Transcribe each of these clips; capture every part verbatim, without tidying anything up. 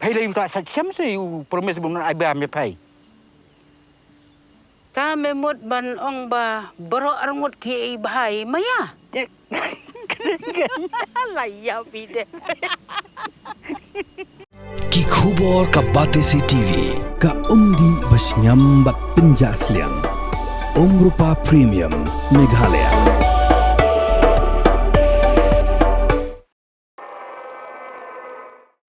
Phai lei u ta sa siam se u promise bun ai ba me phai. Ta me mut ban ong ba baroh arngut ki ei bhai maya. La ya pide. Ki khubor ka Batesi T V, ka umdih ba sngewbha bad pynjah sliang. Umrupa Premium Meghalaya.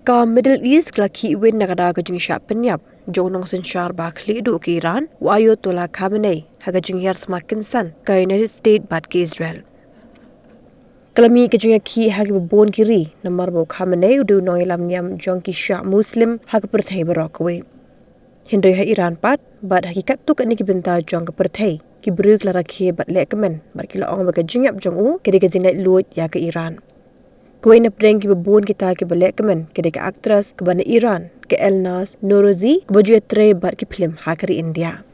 Ka Middle East ka la khih win na ka daw ka jingshah pynïap jong u nongsynshar ba khlieh duh ka Iran, u Ayatollah Khamenei, ha ka jinghiar thma kynsan ka United States bad ka Israel. Ka la mih ka jingïakhih ha kiba bun ki ri namar ba u Khamenei u dei u nongïalam niam jong ki Shia Muslim ha ka pyrthei baroh kawei. Hynrei ha Iran pat bad ha ki katto katne ki bynta jong ka pyrthei, ki briew ki la rakhe bad lehkmen bad ki la ong ba ka jingïap jong u ka dei ka jinglaitluid ïa ka Iran. Kawei na pdeng kiba bun kita kiba lehkmen ka dei ka actress kaba na Iran, ka Elnaz Norouzi, kaba ju ïatrei bad ki phlim ha ka ri India.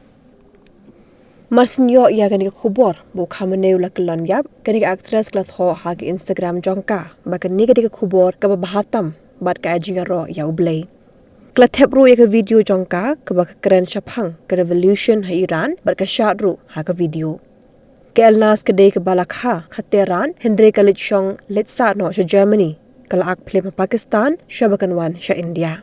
Mar syn ïoh ïa kane ka khubor ba u Khamenei u la kyllon ïap, kane ka actress ka la thoh ha ka Instagram jong ka ba kane ka dei ka khubor kaba bha tam bad ka ai jingïaroh ïa U Blei. Ka la thep ruh ïa ka video jong ka kaba ka kren shaphang ka revolution ha Iran bad ka shad ruh ha ka video. Ka Elnaz ka dei kaba la kha ha Tehran, hynrei ka leit shong leit sah noh sha Germany. Ka la ak phlim ha Pakistan shwa ba kan wan sha India.